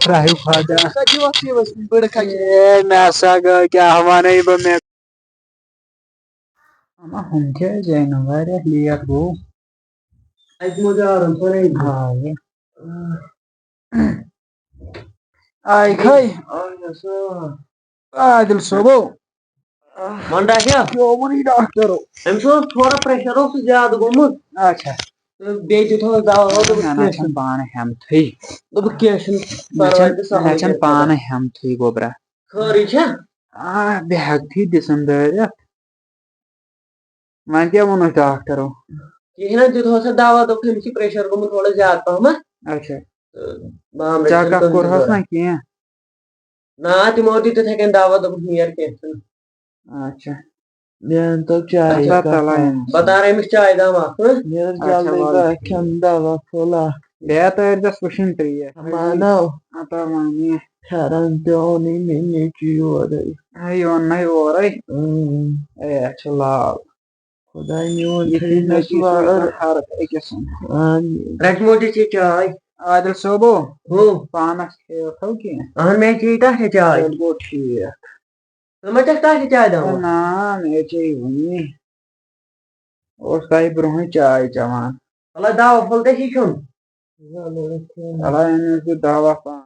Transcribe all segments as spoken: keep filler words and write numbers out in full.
راہیو خدا۔ سۄ دِیِو اَتھ یہِ ؤسۍ بٔڑ کھَچہِ۔ اے، مےٚ ہسا گٔے، کیٛاہ وَنَے بہٕ مےٚ؟ اما، ہُم کیٛازِ آے نہٕ؟ واریاہ لیٹ گوٚو۔ اَتہِ مو تہِ آرام سان أنۍ۔ آ، یہِ۔ آے کھے۔ آے نہ سا۔ عادل صٲبو۔ وَن ڈاکٹر۔ کیٛاہ ووٚنُے ڈاکٹرو؟ أمِس اوس تھوڑا پریشر اوس زیادٕ گوٚمُت۔ اچھا۔ تہٕ بیٚیہِ دیُت ہَس دوا ووا، دوٚپُکھ نہ، نہ، کینٛہہ چھَنہٕ چھُنہٕ۔ پانہٕ ہٮ۪متھٕے۔ دوٚپُکھ کینٛہہ چھُنہٕ نہ پَرواے چھَنہٕ، تہٕ سہلٕے نہ چھَنہٕ گژھِ پَتہٕ۔ پانہٕ ہٮ۪متھٕے گوٚبرا۔ خٲرٕے چھا؟ آ، بے ہٮ۪کتھٕے دِژٕن دٲرِتھ۔ وۄنۍ کیٛاہ ووٚنُس ڈاکٹرو؟ کِہیٖنۍ نہٕ، دیُت ہَس دوا، دوٚپُکھ أمِس چھُ پریشر گوٚمُت تھوڑا زیادٕ پَہمَتھ۔ اچھا۔ تہٕ بام چیک اپ کوٚرہَس نہ کینٛہہ؟ نہ، تِمو دیُت تِتھَے کٔنۍ دوا، دوٚپُکھ نیر کینٛہہ چھُنہٕ۔ اچھا۔ مےٚ اَن تو چاے اچھا، کپ تَلے اکھ۔ اَن۔ بہٕ تارٕ أمِس چاے دام اکھ، ہہ؟ مےٚ ٲس اچھا، جلدی وَلہٕ۔ بہٕ کھٮ۪مہٕ دوا پھوٚل اکھ۔ بیٚیہِ تٲرۍ زَس وٕشِنۍ ترٛیش۔ مانو۔ اَتا مانے۔ پھٮ۪رن تہِ اوٚنُے مےٚ نیٚچوٗ یورَے۔ ہے، یہِ اوٚن نَے اورَے۔ اۭں۔ اے، اَسہِ چھُ لال۔ خۄداے میون یہِ تھٲیِنَس چھُ وارٕ۔ ہر أکِس۔ آمین۔ رَچہٕ موجی چے چاے۔ عادل صٲبو۔ ہُہ۔ پانَس کھیٚیو تھو کینٛہہ۔ اہن مےٚ چے تَتھ ہے چاے۔ تیٚلہِ گوٚو ٹھیٖک۔ ژٕ ما چھَکھ تَتھ تہِ چاے دَوا؟ نہ، مےٚ چے وُنی۔ اوس تۄہہِ برونٛہٕے چاے چٮ۪وان۔ وَلہٕ دَوا پھوٚل گژھِ یہِ کھیوٚن۔ وَلہٕ أنِو تُہۍ دَوا پانہٕ۔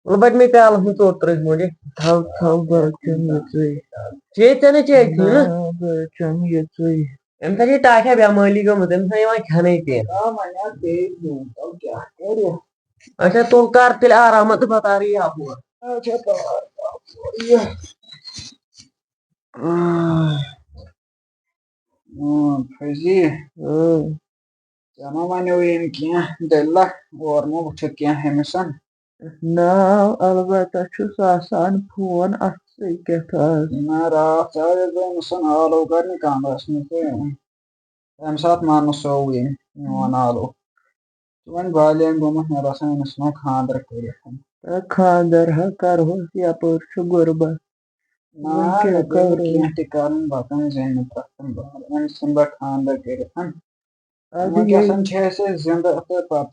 وَلہٕ بَٹہِ مےٚ پیالَس منٛز ژوٚٹ ترٛٲوِتھ مۄنٛجہِ۔ تھَو، تھَو، بہٕ چٮ۪مہٕ یِژٕے۔ چے ژےٚ نہٕ چے ژٕے نہ؟ نہ، بہٕ چٮ۪مہٕ یِژٕے۔ أمِس ہا چھے ٹاٹھا بٮ۪مٲلی گٔمٕژ، أمِس نہ یِوان کھٮ۪نَے تہِ۔ آ، وۄنۍ آو بیٚیہِ زیُن، تَو کیٛاہ کَرِ؟ اچھا، تُل کر تیٚلہِ آرام تہٕ بہٕ تارٕ یہِ اَپور۔ اچھا، تار، تار، یہِ۔ آہ۔ اۭں، فوزی۔ اۭں۔ ژےٚ ما وَنیو ییٚمۍ کینٛہہ دٔلیٖلہ؟ اورٕ ما وٕچھُکھ کینٛہہ أمِسَن؟ نہ، البتہ چھُس آسان فون اَتھسٕے کیٛاہ تھاس۔ نہ، راتھ ژاے بہٕ أمِسَن آلو کَرنہِ کَمرَس منٛز تہٕ تَمہِ ساتہٕ ماننہٕ سووُے أمۍ میون آلو۔ ژٕ وۄنۍ بالینٛگ گوٚمُت، مےٚ باسان، أمِس ژھٕنو خانٛدر کٔرِتھ۔ تہٕ خانٛدر ہا کرہوس، یپٲرۍ چھُ غُربت۔ نہ، وۄنۍ کیٛاہ مےٚ پیٚیہِ کرو؟ کینٛہہ تہِ کرُن، بتہٕ زینہٕ پرٛٮ۪تھ کُنہِ بارٕ۔ وۄنۍ ژھٕن بہٕ خانٛدر کٔرِتھ۔ اَدٕ وۄنۍ ییٚلہِ، گژھن چھِ اَسہِ زِندٕ تہٕ پتہٕ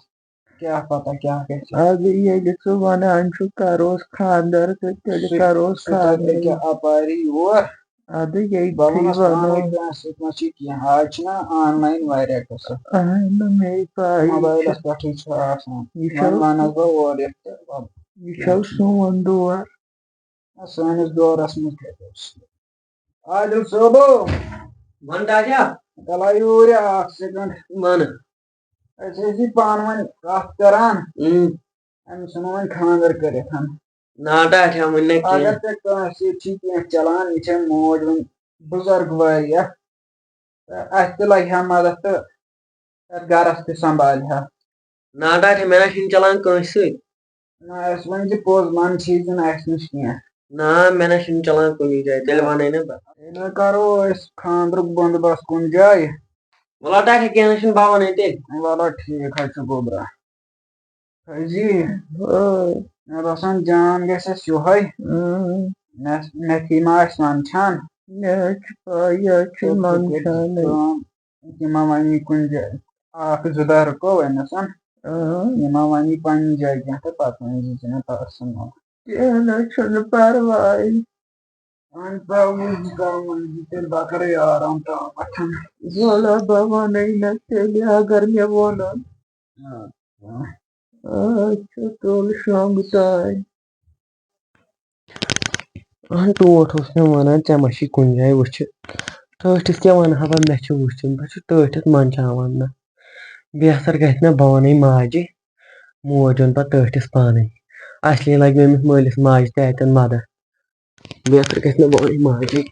کیٛاہ پتہ کیٛاہ گژھِ۔ اَدٕ ییٚلہِ ژٕ وَنان چھُکھ، کروس خانٛدر تہٕ تیٚلہِ سُہ، کروس سُہ تہِ خانٛدرٕے۔ ہیٚکہِ اَپارِ یور۔ اَدٕ ییٚتھی بہٕ وَنَس وَنو۔ پانَے کٲنٛسہِ سۭتۍ ما چھِ کینٛہہ۔ آز چھِنہ آن لاین واریاہ قٕصہٕ۔ اہن، مےٚ پَے، یہِ چھُ، موبایلَس پٮ۪ٹھٕے چھُ آسان۔ یہِ چھُ، وۄنۍ وَنَس بہٕ اورٕ یِتھ تہٕ وَلہٕ۔ یہِ چھُ سون دور۔ نہ، سٲنِس دورَس منٛز کیٛاہ اوس؟ عادل صٲبو۔ وَن ٹاٹھیا۔ تَلہ یوٗرۍ اَکھ سیکنڈ۔ وَن۔ أسۍ ٲسی پانہٕ ؤنۍ کَتھ کران۔ اۭں۔ أمِس ژھٕنو وۄنۍ خانٛدر کٔرِتھ۔ نا ٹاٹھیا وۄنۍ نہ کینٛہہ۔ اگر ژےٚ کٲنٛسہِ سۭتۍ چھُے کینٛہہ چلان، یہِ چھےٚ موج وۄنۍ بُزرگ واریاہ، تہٕ اَسہِ تہِ لگہِ ہا مدد تہٕ یَتھ گرس تہِ سنبھالہِ ہا۔ نا ٹاٹھیا، مےٚ نہ چھُنہٕ چلان کٲنٛسہِ سۭتۍ۔ نہ، اَسہِ وۄنۍ زِ پوٚز، منٛدچھے زِ نہٕ اَسہِ نِش کینٛہہ۔ نا، مےٚ نہ چھُنہٕ چلان کُنی جایہِ، تیٚلہِ وَنَے نہٕ بہٕ۔ تیٚلہِ کرو أسۍ خانٛدرُک بندوبست کُنہِ جایہِ۔ وَلہٕ ٹاٹھیا، کینٛہہ نہ چھُنہٕ، بہٕ وَنَے تیٚلہِ۔ وَلہٕ ٹھیٖک حظ چھُ گوٚبرا۔ حٲجی۔ آ۔ مےٚ باسان جان گژھِ اَسہِ یِہوٚے۔ اۭں۔ مےٚ، مےٚ تھی ما آسہِ منٛدچھان۔ مےٚ حظ چھِ پَے، یہِ حظ چھِ تہٕ ژٕ کٔرۍ زِ منٛدچھانٕے۔ کٲم، یہِ ما وَنہِ کُنہِ جایہِ۔ اَکھ زٕ دۄہ رُکو أمِس۔ اۭں۔ یہِ ما وَنہِ پنٛنہِ جایہِ کینٛہہ تہٕ پَتہٕ ؤنۍ زِ ژٕ مےٚ پٔرسٕنَل۔ کینٛہہ نہ چھُنہٕ پَرواے۔ وۄنۍ ترٛاوو یہِ کٲم، وۄنۍ دِ تیٚلہِ بہٕ کَرٕ یہِ آرام تامَتھ۔ وَلہٕ بہٕ وَنَے نہ تیٚلہِ، اگر مےٚ ووٚنُن۔ آ، آ۔ اچھا، تُل شۄنٛگ تانۍ۔ اہن، ٹوٹھ اوس مےٚ وَنان، ژےٚ ما چھی کُنہِ جایہِ وٕچھِتھ؟ ٹٲٹھِس کیٛاہ وَنہٕ ہا بہٕ، مےٚ چھِ وٕچھِتھ، بہٕ چھُس ٹٲٹھِس منٛدچھاوان نہ۔ بہتر گژھِ نہ بہٕ وَنَے ماجہِ، موج وَنہِ پَتہٕ ٹٲٹھِس پانَے۔ اَصلی لَگہِ مےٚ أمِس مٲلِس ماجہِ تہِ اَتٮ۪ن مَدَد۔ بہتر گژھِ نہ بہٕ وَنَے ماجہِ۔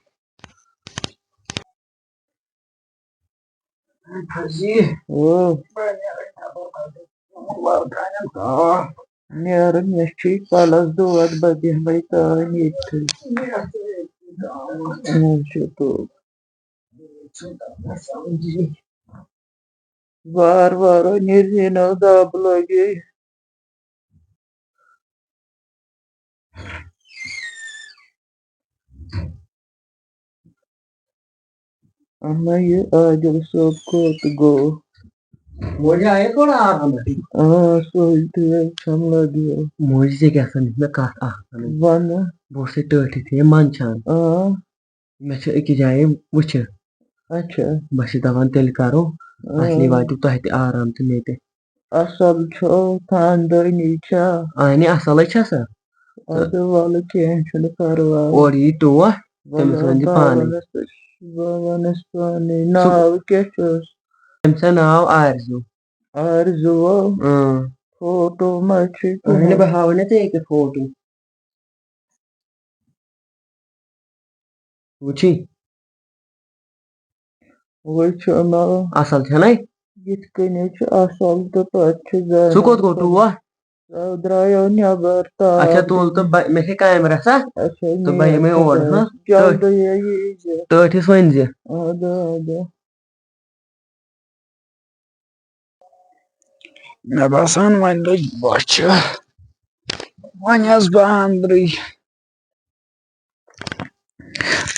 فوزی۔ اۭں۔ بہٕ نیرٕ نٮ۪بر، بہٕ گژھٕ وارٕ کامٮ۪ن کار۔ نیرٕ، مےٚ چھُے کَلَس دود، بہٕ بیٚہمَے تام ییٚتھٕے۔ مےٚ چھُ ییٚتہِ دود۔ اچھا، تُل۔ وار وار نیرِ نہ دب لگے۔ اما، یہِ عادل صٲب کوٚت گوٚو؟ موجی آیے تھوڑا آرام۔ آ، سۄے تہِ چھَم لَگہِ۔ موجی ژےٚ کیٛاہ سا مےٚ کَتھ اَکھ وَنٕنۍ۔ وَنہٕ۔ بہٕ اوسُے ٹٲٹھِتھ یہِ منٛدچھان۔ آ۔ مےٚ چھِ أکِس جایہِ وٕچھِتھ۔ اچھا۔ بہٕ چھُس دَپان تیٚلہِ کَرو، اَصلی آ۔ واتہِ تۄہہِ تہِ آرام تہٕ مےٚ تہِ۔ اَصٕل چھُ، خاندٲنی چھا؟ اَہنہِ، اَصٕلٕے چھےٚ سۄ۔ اَدٕ وَلہٕ، کینٛہہ چھُنہٕ پَرواے۔ اورٕ یی ٹوٹھ، تٔمِس وَلہٕ، وَن زِ بہٕ پانَے۔ وَنَس، بہٕ وَنَس پانَے۔ سُہ ناو کیٛاہ چھُس؟ تٔمۍ سُنٛد ناو آرزوٗ۔ آرزوٗ۔ اۭں۔ فوٹو ما چھُے اَہنہِ، کِہیٖنۍ؟ بہٕ ہاوَے نہ ژےٚ ییٚکیٛاہ فوٹو۔ وٕچھی۔ وٕچھ نہ۔ اَصٕل چھَنَے؟ یِتھ کٔنۍ چھُ اَصٕل تہٕ پَتہٕ چھُ زَن سُہ کوٚت گوٚو ٹوٹھ؟ سُہ درٛایو نٮ۪بر تاو اچھا، تُل تہٕ بہٕ، مےٚ چھے کامہِ رَژھا۔ اچھا، تہٕ بہٕ نیٖر یِمَے تہٕ اور، بہٕ ہاں؟ جلدی یی زِ۔ ٹٲٹھِس ؤنۍ زِ۔ اَدٕ، اَدٕ۔ مےٚ باسان وۄنۍ لٔج بۄچھِ۔ وۄنۍ آس بہٕ أنٛدرٕے۔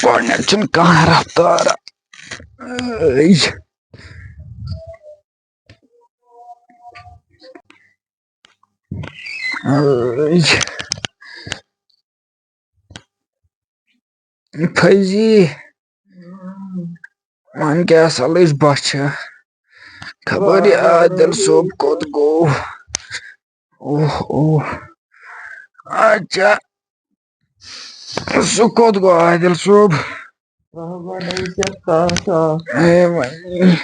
گۄڈٕنٮ۪تھ چھُنہٕ کانٛہہ رفتارا۔ ٲے۔ ٲے۔ فضی، وۄنۍ کیٛاہ سا لٔج بۄچھِ؟ خبر یہِ عادل صٲب کوٚت گوٚو؟ اوہ، اوہ۔ اچھا، سُہ کوٚت گوٚو عادل صٲب؟ بہٕ وَنَے ژےٚ کَتھ اَکھ۔ ہے وۄنۍ۔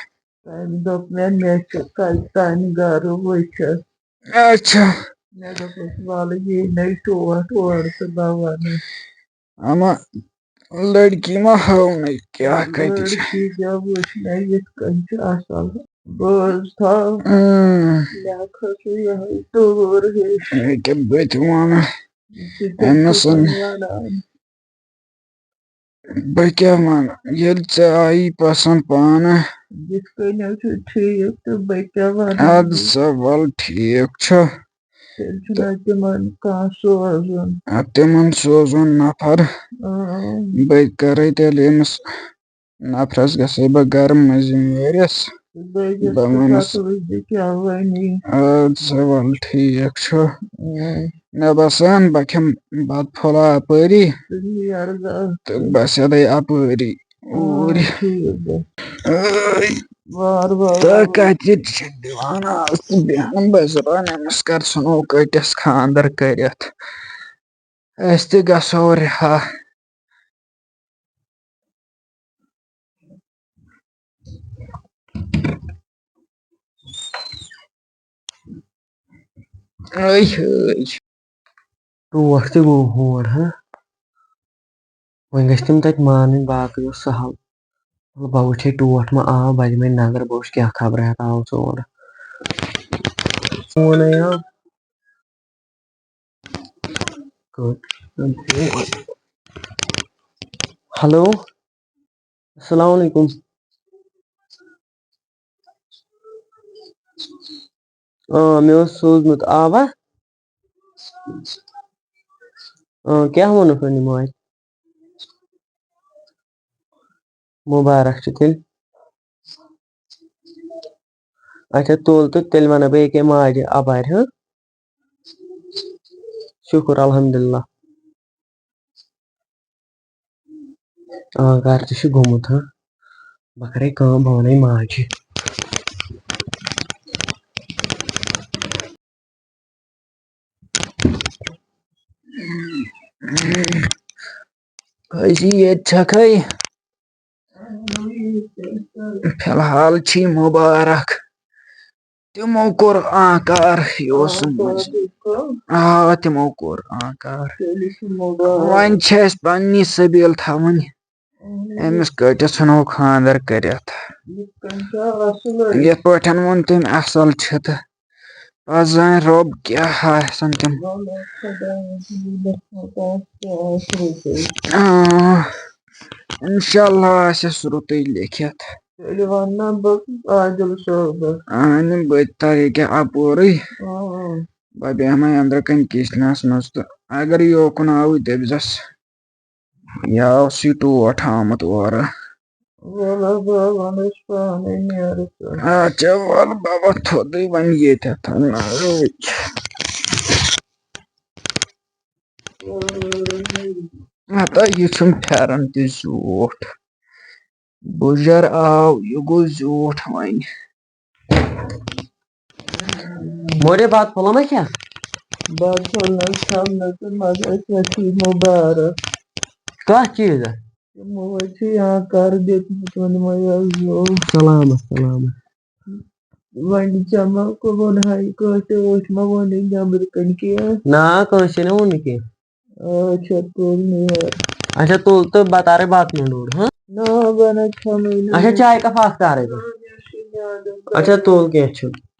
تٔمۍ دوٚپ مےٚ، مےٚ چھُ کَتہِ تانۍ گَرٕ وٕچھِتھ۔ اچھا۔ مےٚ دوٚپُس، وَلہٕ یی نَے ٹوٹھ اورٕ تہٕ بہٕ وَنَے۔ اما لڑکی ما ہٲونَے کیٛاہ کَتہِ چھِ؟ لڑکی کیٛاہ وٕچھ مےٚ یِتھ کٔنۍ چھِ اَصٕل۔ بہٕ حظ تھاو اۭں۔ مےٚ کھٔژ یِہوٚے ٹوٗر ہِش۔ ییٚکیٛاہ بہٕ تہِ وَنہٕ یہِ چھِ أمِس۔ تِتھَے کٔنۍ وَنان۔ بہٕ کیٛاہ وَنہٕ، ییٚلہِ ژےٚ آیی پسنٛد پانہٕ۔ یِتھ کٔنۍ حظ چھُ ٹھیٖک تہٕ بہٕ کیٛاہ وَنہٕ؟ اَدٕ سا، وَلہٕ ٹھیٖک چھُ۔ تیٚلہِ چھُنہ تِمن کانٛہہ سوزُن۔ اَدٕ تِمن سوزُن نفر۔ اۭں۔ بہٕ کَرَے تیٚلہِ أمِس نفرَس گژھَے بہٕ گرٕ مٔنٛزِم وٲرِس۔ بہٕ گژھٕ بہٕ وَنَس۔ پَتہٕ وٕچھِ کیٛاہ وَنہِ۔ اَدٕ سا وَلہٕ ٹھیٖک چھُ۔ اۭں۔ مےٚ باسان بہٕ کھٮ۪مہٕ بَتہٕ پھوٚلہ اَپٲری۔ ژٕ نیر گژھ۔ تہٕ بہٕ سیٚدَے اَپٲری۔ اۭں، اوٗرۍ۔ ٹھیٖک گژھ۔ ٲے۔ وار وار۔ تہٕ کَتہِ چھِ دِوان آز تہٕ بیٚہن بہٕ زَبان أمِس کر ژھٕنو کٔٹِس خانٛدر کٔرِتھ۔ أسۍ تہِ گژھو رِہا۔ ٲے ہٲے۔ ٹوٹھ تہِ گوٚو ہور، ہاں۔ وۄنۍ گژھِ تِم تَتہِ مانٕنۍ، باقٕے اوس سہل۔ وَلہٕ بہٕ وٕچھے ٹوٹھ ما آو، بہٕ دِمَے نظر، بہٕ وٕچھٕ کیٛاہ خبرا آو سون۔ فون آو۔ ہیلو، السلام علیکم۔ آ، مےٚ اوس سوٗزمُت، آوا؟ آ، کیٛاہ ووٚنُکھ وۄنۍ یِمو اَتہِ؟ مُبارک چھُ تیٚلہِ۔ اچھا، تُل تہٕ تیٚلہِ وَنہٕ بہٕ ییٚکیٛاہ ماجہِ اَپارِ، ہاں؟ شُکُر الحمدللہ۔ آ، گرٕ تہِ چھُ گوٚمُت، ہاں۔ بہٕ کَرَے کٲم، بہٕ وَنَے ماجہِ۔ أزی ییٚتہِ چھَکھَے۔ فی الحال چھی مُبارک۔ تِمو کوٚر آنکار، یہِ اوس آ، مٔنٛزۍ۔ آ، تِمو کوٚر آنکار۔ تیٚلہِ چھُ مُبارک۔ وۄنۍ چھِ اَسہِ پنٛنی سبیٖل تھاوٕنۍ۔ اہن حظ۔ أمِس کۭتِس ژھٕنو خانٛدر کٔرِتھ۔ یِتھ کٔنۍ چھا اَصٕل حظ۔ یِتھ پٲٹھۍ ووٚن تٔمۍ، اَصٕل چھِ تہٕ پَتہٕ زانہِ رۄب کیٛاہ آسَن تِم۔ وَلہٕ خۄدایَس میٖرِتھ مَکانَس تہِ آسہِ رُتُے۔ آ، اِنشاء اللہ آسٮ۪س رُتُے لیکھِتھ۔ تیٚلہِ وَنہٕ نا بہٕ عادِل صٲبَس۔ اَہَنہِ بہٕ تہِ تَرٕ ییٚکیٛاہ اَپورُے۔ آ، آ۔ بہٕ بیٚہمَے أنٛدرٕ کَنہِ کِچنَس منٛز تہٕ اگر یوکُن آوٕے دٔپۍزٮ۪س، یہِ اوس یہِ ٹوٹھ آمُت اورٕ۔ وَلہٕ بہٕ وَنَس پانَے نیرٕ ژٕ۔ اچھا، وَلہٕ بابا، تھوٚدُے وۄنۍ ییٚتٮ۪تھ۔ ہتا، یہِ چھُم پھٮ۪رن تہِ زیوٗٹھ۔ بُجر آو، یہِ گوٚو زیوٗٹھ وۄنۍ۔ مورے بات پھوٚلو نا کینٛہہ؟ بات پھوٚل نہ حظ کھٮ۪و نہٕ تہٕ مگر أسۍ حظ چھِ مُبارک۔ کَتھ چیٖزَس؟ تِمو حظ چھِ یہاں کَر دیُتمُت وۄنۍ یِمَے حظ یِمو۔ سلامت، سلامت۔ وۄنۍ ژےٚ ما ووٚن ہاے کٲنٛسہِ، ٲٹھۍ ما ووٚنُے نیٚبرٕ کَنۍ کینٛہہ؟ نا، کٲنٛسہِ نہٕ ووٚن نہٕ کینٛہہ۔ اچھا، تُل نیر۔ اچھا، تُل تہٕ بہٕ تارے بَتہٕ مۄنٛڈ اوٗرۍ، ہاں؟ نہ، بہٕ نہ کھٮ۪مٕے نہٕ۔ اچھا، چاے کپ اکھ تارے بہٕ۔ نہ، مےٚ چھُ میادٕ اچھا، کَران۔ تُل، کینٛہہ چھُنہٕ۔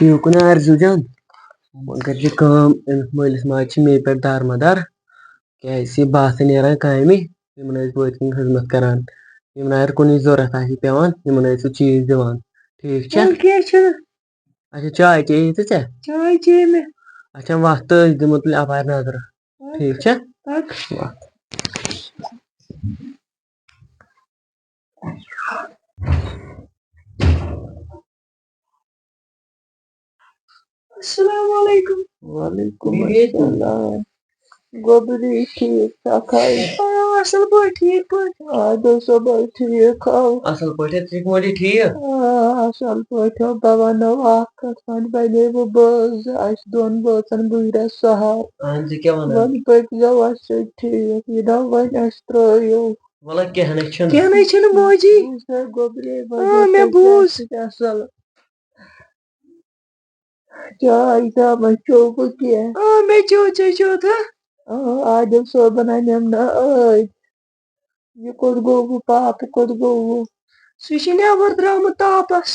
یوکُن آرزو جان، وۄنۍ کٔرۍ زِ کٲم، أمِس مٲلِس ماجہِ چھِ مے پٮ۪ٹھ دارمدار، کیٛازِ چھِ بہٕ آسہٕ نیران کامہِ، یِمن ٲسۍ بہٕ أتھۍ کِنۍ خدمت کران، یِم نہٕ اگر کُنہِ ضروٗرت آسہِ پٮ۪وان، یِمن ٲسۍ سُہ چیٖز دِوان۔ ٹھیٖک چھا؟ وَلہٕ کینٛہہ چھُنہٕ۔ اچھا، چاے چیٚیہِ ژٕ ژےٚ؟ چاے چیٚیہِ مےٚ۔ اچھا، وَتھ تہٕ أسۍ دِمو تیٚلہِ اَپارِ نظرٕ۔ پَک، ٹھیٖک چھا؟ پَک۔ وَتھ۔ السلام علیکم۔ وعلیکم السلام۔ گوٚبری، ٹھیٖک چھَکھا؟ آ، اَصٕل پٲٹھۍ، ٹھیٖک پٲٹھۍ۔ عادل صٲب حظ ٹھیٖک ہو؟ اَصٕل پٲٹھۍ، ژٕ چھَکھ مولوی ٹھیٖک؟ آ، اَصٕل پٲٹھۍ ہو۔ بہٕ وَنو اَکھ کَتھ، وۄنۍ بَنے بہٕ بٲژ، اَسہِ دۄن بٲژَن بٕے رَژھ سہار۔ اَہَن، ژٕ کیٛاہ وَنان؟ وۄنۍ پٔکۍ زیو اَسہِ سۭتۍ ٹھیٖک، یہِ دَپ وۄنۍ اَسہِ ترٛٲیِو۔ وَلہٕ کینٛہہ نَے چھُنہٕ۔ کینٛہہ نَے چھُنہٕ موجی۔ بوٗز سا گوٚبرے، آ، وۄنۍ مےٚ ٲسۍ بوٗز۔ اَسہِ سۭتۍ اَصٕل۔ چاے زامہ چوٚو بہٕ کینٛہہ؟ آ، مےٚ چیوٚو، ژےٚ چیوٚتھ ہا؟ آ، عادل صٲبن اَنٮ۪م نہ ٲدۍ۔ یہِ کوٚت گوٚوٕ؟ پاپہٕ کوٚت گوٚوٕ؟ سُہ چھُ نٮ۪بر درٛامُت تاپس۔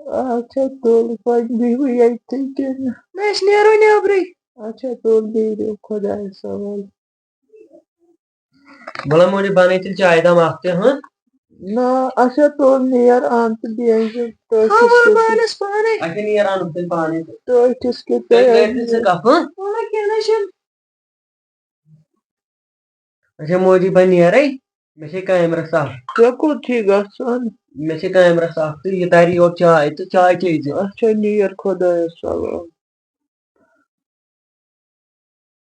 اچھا، تُل، وۄنۍ بِہِو ییٚتھٕے کِنہٕ؟ نہ، أسۍ نیرو نٮ۪برٕے۔ اچھا، تُل، بِہِو خۄدایَس حوالہٕ۔ بلا مونی بنے تیٚلہِ چاے دام اکھ تہِ، ہاں؟ نہ، اچھا، تُل نیر، اَن تہٕ بیٚیہِ أنۍزِ ٹٲٹھِس ہاں، وۄنۍ کیُتھ۔ بہٕ اَنَس پانے۔ اچھا، نیر، اَنُن تیٚلہِ پانے تہٕ۔ ٹٲٹھِس کیُتھ تیٚلہِ تُہۍ کٔرۍ أنۍزِ أنۍزِ۔ کَپ، ہاں؟ وَلہٕ کینٛہہ نہ چھُنہٕ۔ اچھا، مودی بہٕ نیرے، مےٚ چھے کامہِ رَژھ اکھ۔ ژےٚ کوٚت چھُے گژھُن؟ مےٚ چھے کامہِ رَژھ اکھ تہٕ یہِ تَرِ یورٕ چاے تہٕ چاے چیٚیہِ زِ۔ اچھا، نیر خۄدایَس حوالہٕ۔